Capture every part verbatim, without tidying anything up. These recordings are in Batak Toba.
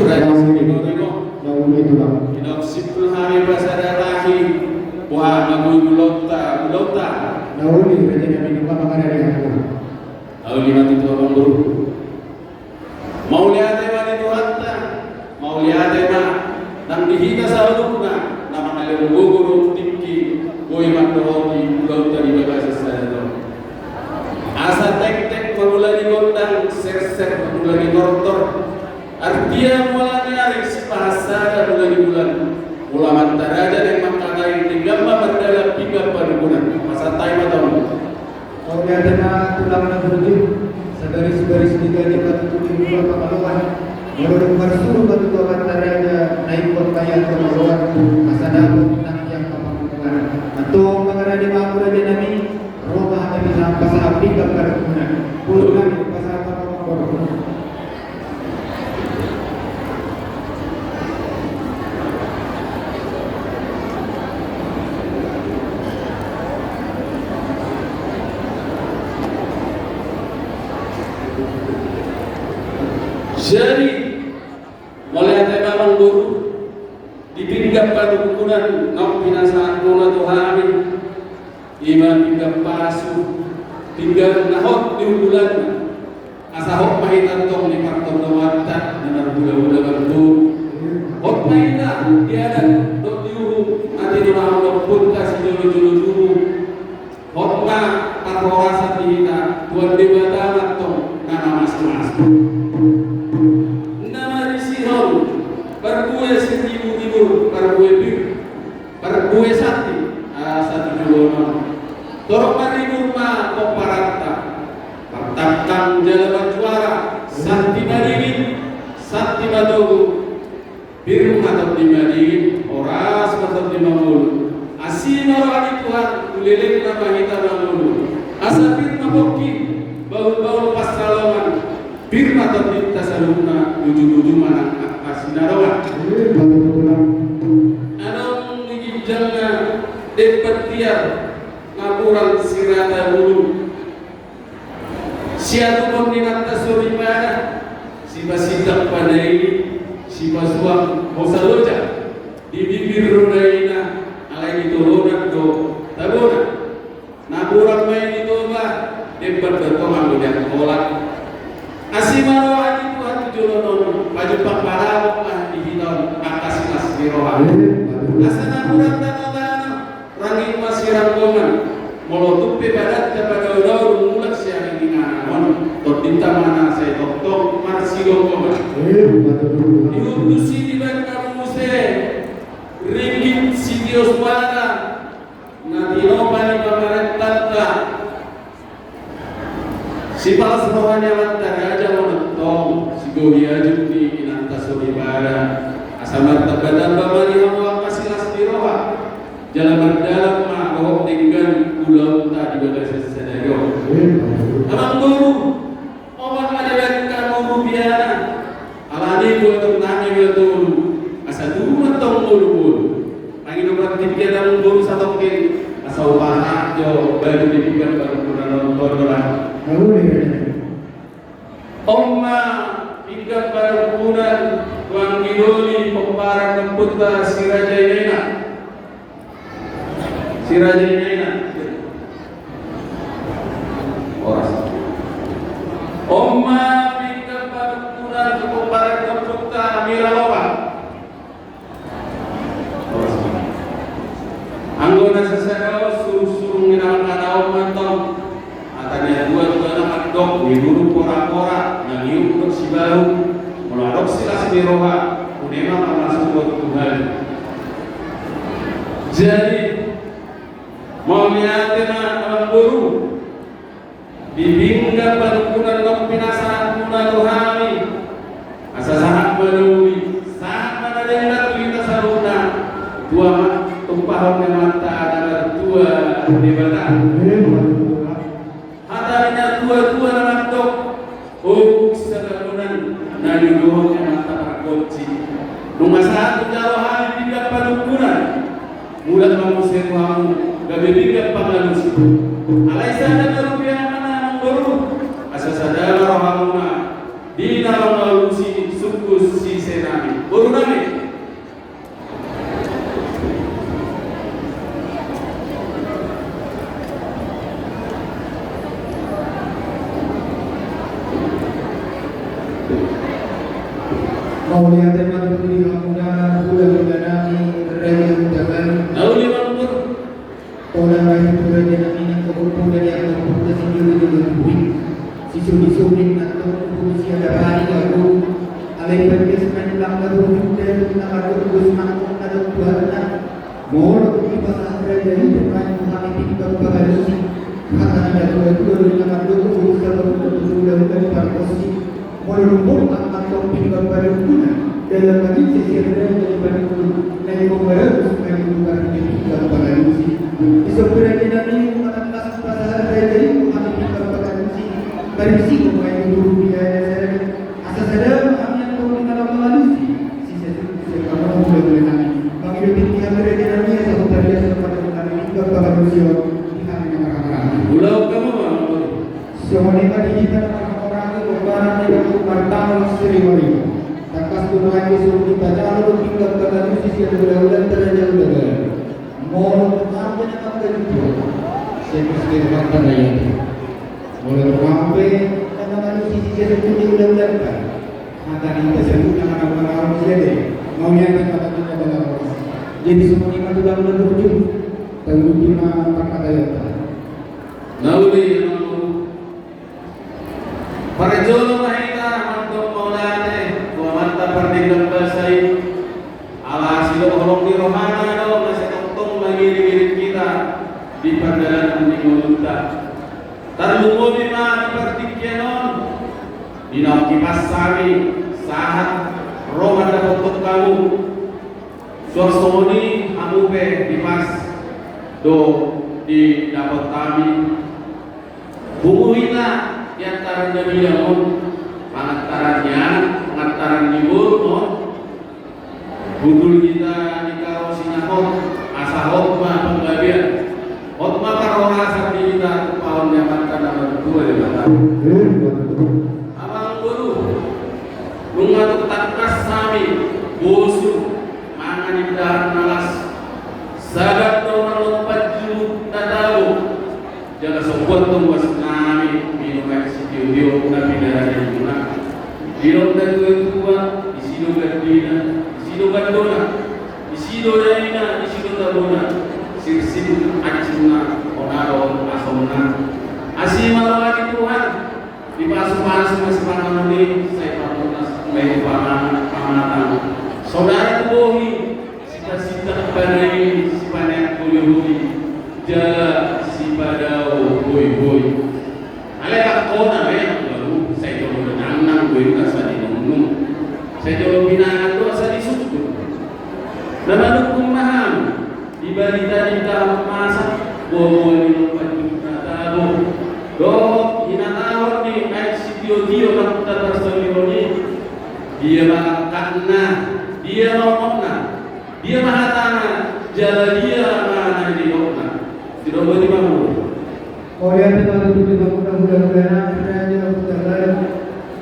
Raja Sirino Rino. Na uli, Tulang. Inok simpul hami pasada lahi. Wah, mabui ulaonta, ulaonta. Na uli, Raja Damino, Bapak Karari aku. Na uli ma tutu, Amangboru. Mauliate ma di Tuhanta, mauliate ma nang di hita saluhutna na mangalehon gogo dohot tingki boi mandohoti ulaonta di bagasan sadari on. Asa tektek ma mula ni gondang, serser ma mula ni tortor. Artia mula ni ari, sipahansada mula ni bulan. Mula mantaraja naeng mangkatai, denggan ma mardalan pinggan panungkunan. Pasahat hami ma, Tulang. Mauliate ma, Tulang, na burju. Sabaris-baris ni gaja patutu di mula pangaloan. Molo dung marsuhur patutu mantaraja, na ingkon ma i tu mangaloan, asa dapot nang di angka pangunjunan. Antong mangarade ma hamu, Raja nami. Ro ma hami, pasahat pinggan panungkunan. Boru nami, pasahat ma, Amangboru. Jadi, mauliate ma, Amangboru, di pinggan panungkunan naung pinasahatmuna tu hami. Ima pinggan pasu, pinggan na hot di unggulanna. Asa hot ma hita antong di partondianta na marhulahula, Amangboru. Hot ma hita di adat dohot di uhum, atik na mangulahon purta sijolojolo tubu. Hot ma parhorasan di hita, Tuhan Debata ma antong na mamasumasu. Na marisihon parbue siriburibur, parbue pir, parbue santi, asa tu joloan on torop maribur ma pomparanta. Martangkang jala marjuara, santi ma dingin, santi ma togu. Pir ma tondi madingin, horas ma tondi mangolu. Asi ma roha ni Tuhan, tu lelengna ma hita mangolu. Asa pir ma pongki, bahulbahul pansalongan. Pir ma tondinta saluhutna, bujubujuna nang angka sinadongan. Adong di ginjangna demban tiar, napuran sirata ulu. Siatuhon ni inanta soripada, sipasindak panaili, sipasuang hosa loja. Di bibir do daina, alai di tolonan do tabona. Napuran ma i di Toba, demban do tongan do di Angkola. Asi ma roha ni Tuhan tu joloan on, pajumpang padapot ma di hita on angka silas ni roha. Asa napuran tanotano, rangging ma siranggongan. Molo tung pe badanta padaodao dung mulak sian i, ninna on, tondinta ma na sai tongtong marsigomgoman. Diutus i dibahen hamu muse ringgit sitio suara na tinopa ni pamarentanta. Sipalas roha ni amanta raja ma antong, sigohi ajut ni inanta soripada. Asa martambatamba ma di hamu angka silas ni roha, jala mardalan ma dohot denggan ulaonta di bagasan sadari on. Amangboru, opat ma dibahen hamu rupiana. Alani buat nami dua tolu, asa tubu ma antong ngolu-ngolu. Mangido partingkian, Amangboru, satongkin, asa hupasahat jo batu di pinggan panungkunan on, tondol. On ma pinggan panungkunan, tu anggi doli pomparan ni ompunta si Raja Inaina. Si Raja Inaina. Horas. On ma pinggan panungkunan tu pomparan ni ompunta Mira Lopa. Horas. Anggo na sasada on, surungsurung ni na mangkatahon ma antong. Hata ni natuatua na mandok, nidurung porapora, na niuk do sibahu. Molo adong silas ni roha, une ma parmasuruon tu hami. Jadi, mauliate ma, Amangboru, di pinggan panungkunan naung pinasahatmuna tu hami. Asa sahat ma na uli, sahat ma na denggan tu hita saluhutna. Tua ma tumpahon ni Amanta na martua Debata. Hata ni natuatua na mandok, ogung satadonan na niuduhon ni Amanta pargonsi. Nunga sahat tu jolo hami pinggan panungkunan, mulak ma muse tu hamu gabe pinggan pangalusi. Alai sada ma rupiana, Amangboru, asa sada ma rohamuna di na mangalusi sungkun sisena Mauliate ma tutu di hamuna hulahula nami Raja Hutabarat. Mauliate ma tutu. Tona ma i tu raja nami nang kokopo dari angka punta sini raja nami bui. Sisuni-suni nang tong kubu siada bari aku. Alai perdes main langka bujung dari nang aku bus mangkok nang Tuhan nang. Molo di pasahat raja i, pemain hami pinggan pangalusi. Hata ni datu-datu, lalu na mandoko, urusan lalu datu, lalu dari parkosi. Molo lumbung, angkat topi gambar lukuna. Dalam lagi, sisir raja di panungkun. Na di pembaru, supaya dibuka di pinggan pangalusi. Di sopir raja nami, mengatakan pasahat raja i, hami pinggan pangalusi. Dari sini, pemain guru biaya saya. Asa sada ma hami antong di na laho mangalusi, sisada, sisada ma hulahula nami. Mangido tingki hami raja nami, asa hutarias ma antong nami pinggan pangalusi on di hami na marhahamaranggi. Ulaon hamu ma. Songon i ma di hita na marhahamaranggi, gombaran ni Ratu Martano Sriwari. Tangkas tu nuaeng disuruh hita jalo do pinggan pangalusi sian hulahulanta Raja Hutabarat. Molo tu hami na mangkajujuran, sian Kristen Martano i. Molo tumampe na mangalusi sisada tu di hulahulanta. Hata ni hita saluhutna na mangkalusi i. Mauliate ma tutu di na balaho. Jadi songon i ma tulang na burju. Tauluti ma parhataionta. Na uli ma. Parjolo ma hita mandok mauliate tu Amanta Pardenggan Basa i. Ala sidok holong ni rohana do na sai tongtong mangiring-iring hita di pardalanan ni ngolunta. Tarlumobi ma di partingkian on, di naung hipas hami sahat ro mandapothon hamu. Suang songon i hamu pe hipas do didapot hami. Pungu hita di antaran na bidang on, pangantaran ni anak, pangantaran ni boru on. Hundul hita di karo sinahot, asa hot ma panggabean. Hot ma parhorasan di hita tu paon ni Amanta na martua Debata. Amang boru, nunga tung tangkas hami bosu mangan indahan na las. Sagat do na lompan julu na tabo. Jala sombuan do uas nami minum aek sitio-tio na pinarade muna. Didok na tua-tua, disi do gandina, disi do gandona, disi do daina, disi do tabona, sirsir ancingna, hona do asomna. Asi ma roha ni Tuhan, dipasu-pasu ma sipanganon i, sai pamunas, sai pamatang. Saudara tu bohi, sita-sita bana i, sipaneang holi-holi, jala sipadao boi-boi. Alai angkona ma i, baru sai jolo do nangnang, boi na sai ninungnung. Sai jolo pinangan do sai disungkun. Na manungkun ma hami. Di barita ni taon masa, boa-boa ni lompan julu na tabo dohot hinatahon ni aek sitio-tio na taparsaulihon i. Dia ma langkatna, dia ma ongotna, dia ma hatana, jala dia ma na nidokna. Sidok boti ma mulu. Mauliate ma tutu di hamuna hulahula nami Raja Hutabarat.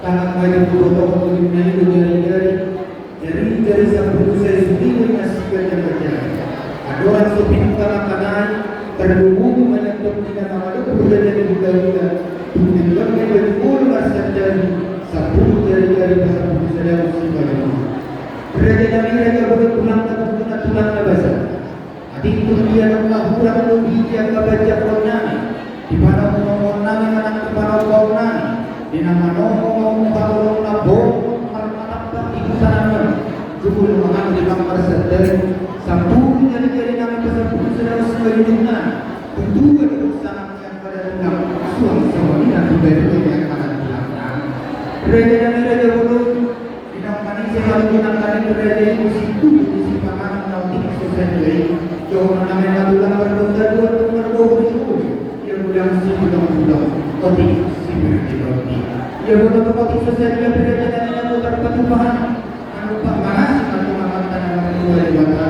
Tangan ma di pulo toko tu limna i do jari-jari. Jari-jari sampulu sai sude do na sigaja-gaja. Andorang so pinta mangkanai, tarlumobi ma nian tondi na mangaluhur raja ni hulahula. Tung denggan ma i baju bolo marsandari, sampulu jari-jari pasampulu sada on sigaja. Raja nami, raja bolon, tulang na bungkuna, tulang na basa. Atik tu dia nunga hurang lobi di angka panjangkon nami, di panomunomuon nami manang di panompaon nami, di na manomu-nomu panolong na bohong marmatampak di huta nami on. Jumolo ma hami di pangkar sadari, sampulu jari-jari nami pasampulu sada on sigaja nami. Tutu do di huta nami. Suang songon i na tu baru dia akan bilang. Raja nami, raja bolon, di na manise hamu di na kami raja i musim tu di si panganon na otik so sadia i. Jong na main na tulang mardongan dua tu marbohol di hulu. Ia mulang si tulang-tulang, otik si berarti roti. Ia bolon otik so sadia, raja nami, na botar patupahan. Anu, pamanasi ma tu Amanta na martua Debata,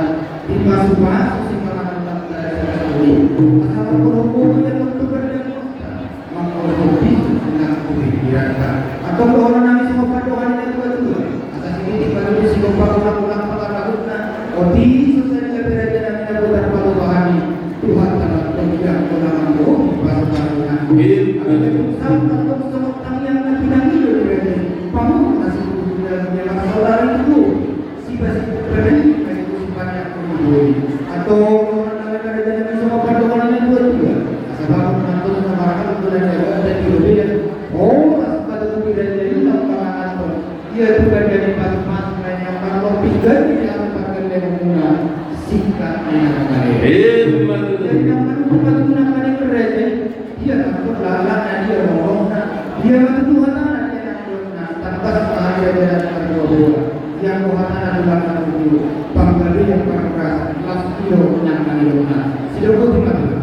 dipasu-pasu si panganon na mangkara sasuli. Asa marbohobolo ia tontu pardalanan, mangkorhon hobi nang tu pingkiranta. Antong dohonon nami songon pandohan ni na tua-tua. Asa sititi ma tutu sigompa, ulang-ulang pangarahutna. Otik so sadia pe, raja nami, na botar patupahan i. Tuhanta ma antong didok na mambohi pasu-pasuna. Amin. Amin. Tung saut antong songon tangiang na pinangido ni raja i. Pamurna situtu dalam dia marsaudara itu. Antong, antong na marhata tu na jaga, dan di robean. Oh, asal tu di robean, antong. Ia tu kan dari pas-pas, na parlombingan di dalam pargellengmuna, singkat ni na mangale. Ima tutu. Jadi, na manungkun patuna mangale berarti, ia takut lalana, ia ngomongna, ia matutu hatana, ia nangkona, tangkas ma ia jalan marboa-boa, ia hatana tulang na tutu, panggabean parhorasan, las i do nang na nidokna. Sidok boti ma tutu.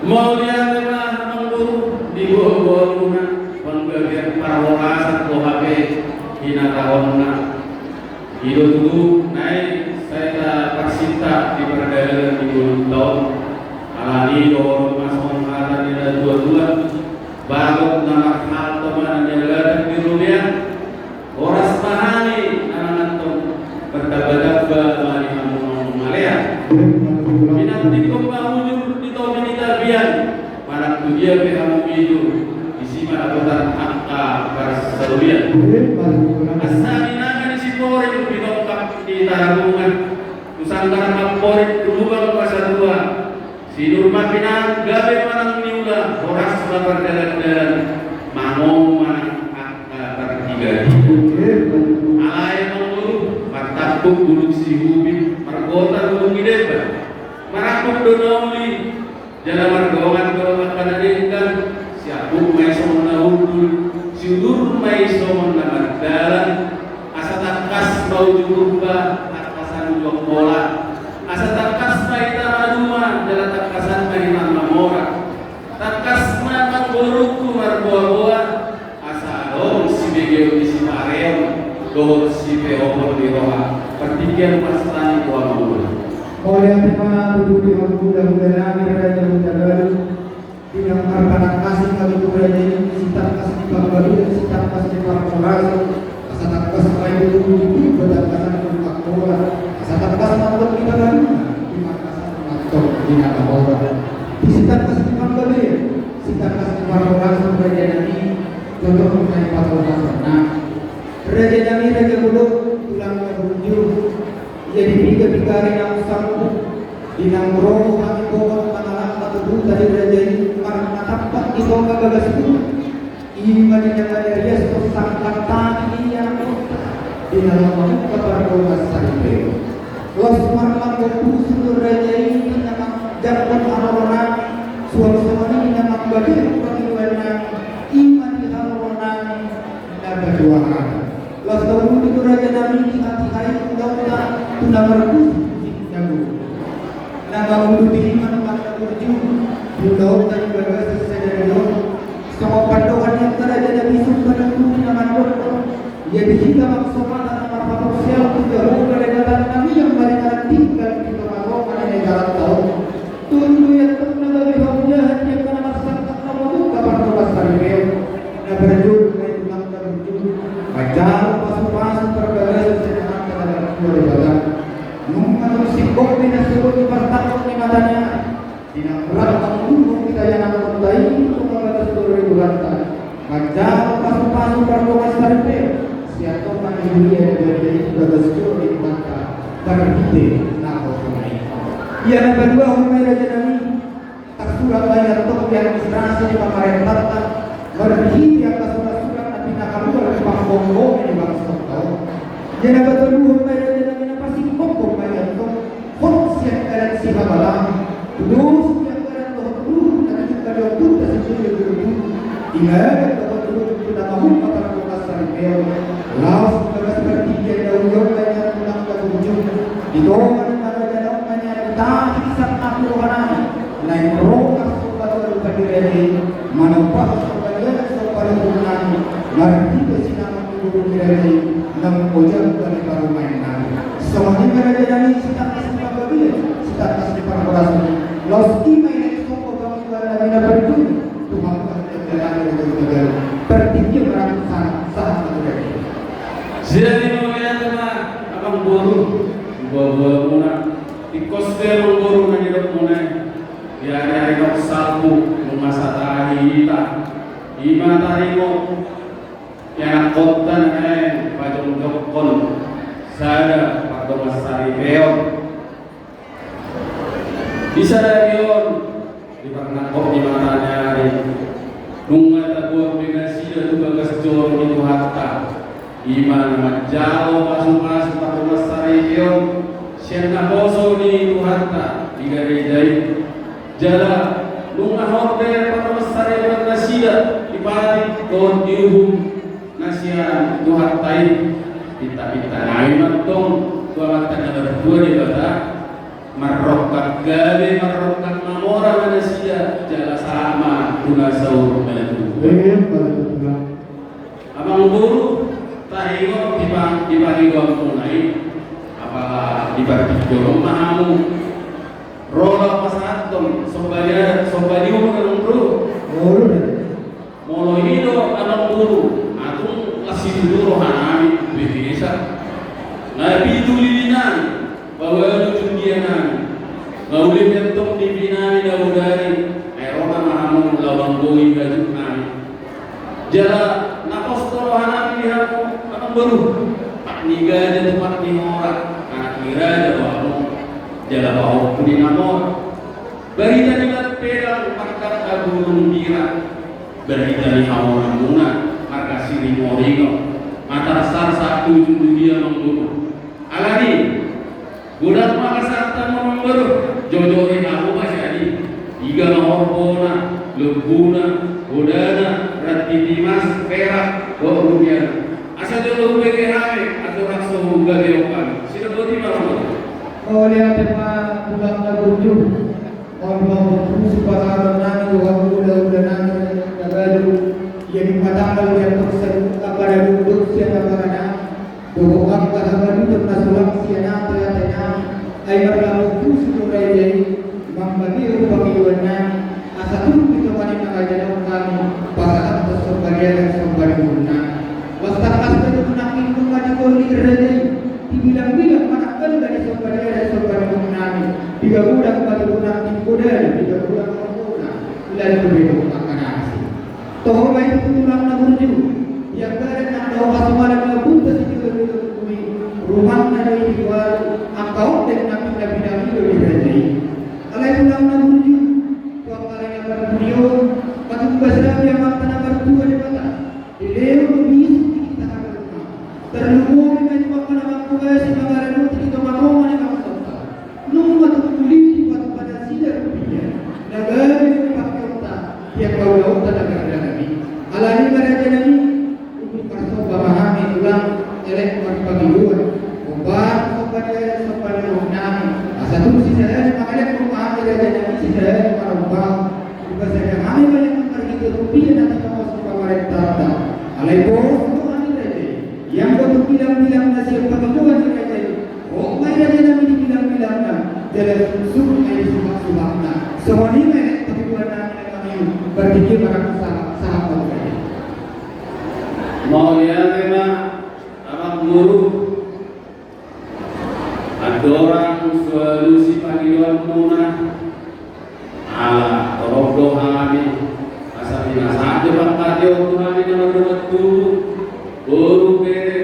Mauliate ma amangboru di boaboamuna, panggabean parhorasan do hape hinatahonna. I do tutu, nai sai taparsinta di pardalanan di ngolunta on. Alani i dohonon ma songon hata ni natuatua: Bagot na marhalto ma na niagatan di robean. Horas ma hami na manganhon, martambatamba ma di hamu na mangalean. Pinantikhon ma hujur di topi ni tapian, manang tu dia pe hamu mijur, disi ma dapotan angka parsaulian. Asa ninanga ni Siporik pinongkap ni Tarabungan, tu sanggar mamporik lubang ma satua. Sinur ma pinangan gabe manang niula, horas ma pardalandalan, mangomo manang angka partigatiga. Alai amangboru, martampuk Gunung Sihubi, margota Gunung Idemba. Marangkup do na uli, jala mardongan do angka na denggan. Siampuk ma i songon na hundul, siudur ma i songon na mardalan. Asa tangkas ma uju Purba, tangkasan uju Angkola. Asa tangkas ma hita maduma, jala tangkasan ma hita mamora. Tangkas ma amangborungku marboaboa, asa adong sibegeon ni sipareon dohot sipeopon ni roha. Partingkian pasta ni boa ma. Mauliate ma tutu di hamu hulahula nami Raja Hutabalu. Di na marpanangkasi hami tu raja i, sitangkas ni panggabean, sitangkas ni parhorasan. Asa tangkas ma i tutu di Purba, tangkasan uju Angkola. Asa tangkas ma hita maduma di tangkasan na tong di na mamora. Di sitangkas ni panggabean, sitangkas ni parhorasan raja nami, jotong ma i parhorasan na. Raja nami, raja bolon, tulang na burju. Ia di piga-piga ari naung salpu, di naung ro hami bongot mangalangka tu huta ni raja i, marnatampak di tonga bagas huta. I ma di na manarias tu sangkap tani ni anak kota, di na laho mamungka pardongan saripeon. Laos marlambok pusu do raja i, di na manjangkon haroro nami, suang songon i di na mambege pangidoan nami, i ma di haroro nami na bajuahan. Laos tauluti tu raja nami di hatiha i ulaonta tu na marpusu di jago. Na manguluti i ma nuaeng na burju di ulaonta di bagasan sadari on. Songon pandohan ni angka raja na bisuk, panungkun na mandok: Ia di hita bangso Batak na marhaporseaon tu Jahowa Debata nami, ia ma di na tinggal di tonga-tonga ni negaranta on. Tutu ia tong na gabe hamuliahan di angka na marsangkap na mamungka pardongan saripeon. Na parjolo nai tulang na burju, manjalo pasu-pasu parbagason sian Amanta na martua Debata. Nunga tung singkop di na sogot di partangkok ni mata ni ari, di na rap mangulurhon hita ianakhonta i tu tonga bagas joro ni Tuhanta. Manjalo pasu-pasu pardongan saripeon sian tonga ni huria na badia i tu bagas joro ni Tuhanta, marhite na hosona i. Ia na paduahon ma i raja nami, tarsurat ma i antong di administrasi ni pamarentanta, marhite angka surat-surat na pinahaluar di panggomgomi ni bangsonta on. Ia na patoluhon ma i raja nami, na pasingkophon ma i antong, hot sian dalan Sihabalang, tudos sian dalan dohot ruhut na di tingka di ompunta si Joyo Jolo Tugu. Inganan dohot ruhut tu na mamungka pardongan saripeon. Laos di bagas partingkian na uli on ma nian tulang na burju, di tonga ni parajaan on ma nian di tahi sangkap ni roha nami, naeng ro marsombatuan di raja i, manopahon sombatuan, sombatuan nami, marhite sinamot ni boru ni raja i, naung ojak hami parumaen nami. Songon i ma raja nami, sitangkas ni panggabean, sitangkas ni parhorasan. Laos i ma i naeng songon pangidoan nami na parjolo tu hamu angka raja nami na gabe gabe. Partingkian ma rangkup sahat, sahat ma tu raja i. Jadi mauliate ma amangboru, boaboamuna. Tingkos do amangboru na nidokmuna i. Di ari-ari naung salpu, nunga satahi hita. I ma taringot ianakhonta na naeng pajongjongkon. Sai Pardomas saripeon. Di sadari on, di parnangkok ni mataniari, nunga taboan be nasida tu bagas joro ni Tuhanta. I ma na manjalo pasupasu pardomas saripeon sian naposo ni Tuhanta di gareja i. Jala nunga hot be pardomas saripeon nasida di patik dohot di uhum na sian Tuhanta i. Pintapinta nami ma antong tu Amanta na martua Debata, marrongkap gabe, marrongkap mamora ma nasida, jala sahat ma tu na saur matua. Amangboru, taringot di pa-, di pangidoanmuna i, apala di partingkian on ma hamu. Ro laho pasahathon somba ni adat, somba ni uhum, Amangboru. Molo i do, Amangboru, atung las situtu rohanami, bebesa. Na pitu lilinami, paualu jundianami. Mauliate antong di binami na bodari, ai ro nama hamu laho manggohi hajutnami. Jala na pos do rohanami di hamu, Amangboru. Pat ni gaja tu pat ni hora, anak ni raja do hamu. Jala pahompu ni na mora. Barita ni Lampelang marga Tabulung Bira. Barita ni hamoraonmuna marga Siringoringo. Matarsar sahat tu ujung dunia, Amangboru. Alani, godang ma pasahatanmuna, Amangboru. Jojori hamu ma sian i. Piga ma horbona, lombuna, godana, rantiti mas, perak dohot rupiana. Asa jolo hubege hami, asa rangso hubege hami. Sidapot i ma, Amangboru. Mauliate ma, Tulang na burju. On ma burju, pasahaton nami dohot hulahula nami na gabe. Ia di patanggal ia toksa, apa na duduk sian apa na dohot angka hamaluton na suang sian ateate nami. Ai marlabuh tu raja i, mambege pangidoan nami. Asa tung di tonga ni raja on hami pasahathon somba ni adat, somba ni uhum nami. Las tangkas pe tu nangkin nunga digolli raja i. Dibilangbilang ma nangkin di somba ni adat, somba ni uhum nami. Piga godang ma tu nangkin godang, piga godang ma godang. Ilan tu bego angka nasi. Toho ma i tu Tulang na burju. Ia garet nang dao hasumalan na buntas i tu bego tu bumi. Rumahna do i di ualu. Angka ondeng na pinda-pinda i do di raja i. Alai Tulang na burju. Tu angka ari na parpudi on, patumbas hami Amanta na martua Debata. Dilehon do bisuk di hita hamu. Tarlumobi ma i tu angka na manghobasi mangaradoti di tongatonga ni bangsanta. Nunga tung muli dipatupa nasida rupia na gabe di pakeonta di angka ulaonta na gardana i. Alani i ma, raja nami, unjuk marsomba ma hami, Tulang, elek marpangidoan. Hombar somba ni adat, somba ni uhum nami. Asa tung sisada ni mangelek ma hami, raja nami, sisada ni mangombang. Dipasadia hami ma i marhite rupia na tinopos ni pamarentanta. Alai pos do hami, raja i. Ia anggo tung bilangbilang na sian pangidoan ni raja i, hot ma i, raja nami, di bilangbilangna. Jala suksuk ma i di subaksubakna. Songon i ma elek pangidoan nami na hami. Berpikir barang salah, salah. Mauliate ma, Amangboru. Andorang so alusi pangidoanmuna, ala torop do hami asa pinasahat do panghataion tu hami na mardongan tubu, boru, bere,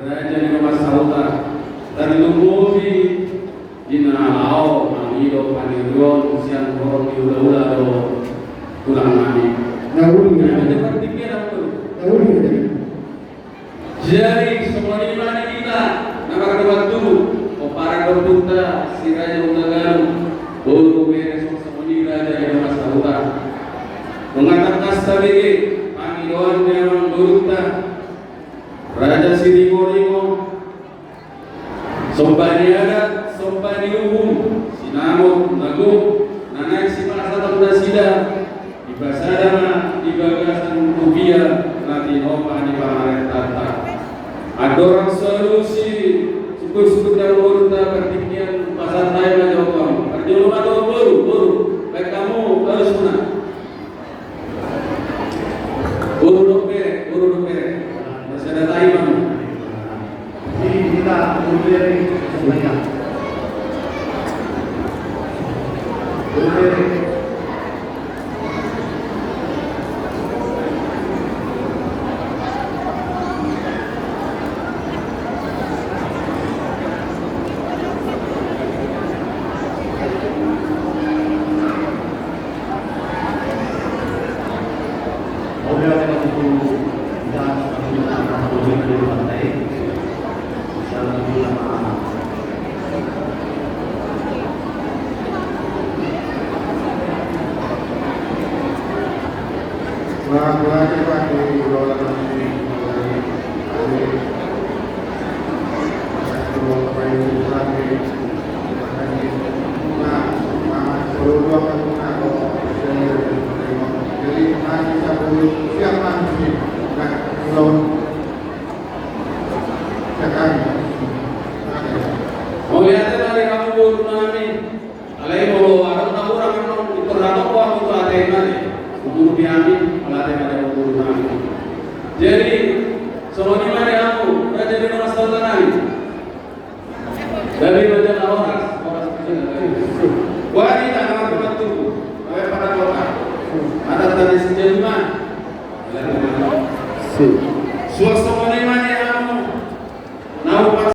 raja ni dongan sahuta, tarlumobi di na laho mangido pangidoan sian horong ni hulahula dohot tulang nami. Na uli. Na uli. Jadi songon i ma di hita na mardongan tubu, pomparan ni ompunta si Raja Hutagalung, boru, bere, songon i raja ni dongan sahuta. Nunga tangkas tabege pangidoan ni amangborunta Raja Siringoringo. Somba ni adat, somba ni uhum, sinamot na gok na naeng sipasahaton nasida, dipasada ma di bagasan rupia na tinopa ni pamarentanta. Andorang so alusi sungkunsungkun ni amangborunta partingkian, pasahat hami ma jolo tu hamu. Parjolo ma tu boru, boru, baen hamu alusmuna. Boru dohot bere, boru dohot bere. Masih ada tai, Bang. Jadi kita boru bere, semuanya. Boru bere. Mauliate ma di hamu boru nami. Alai molo adong na hurang annon, pintor datong hamu tu atean nami. Umur di hami, mauliate ma di hamu boru nami. Jadi songon i ma di hamu raja ni dongan sahuta nami. Gabe ma jala horas, horas ma jala gabe. Wari tangan teman tubuh, gabe pada kota. Ada tadi senjata ma. Suasana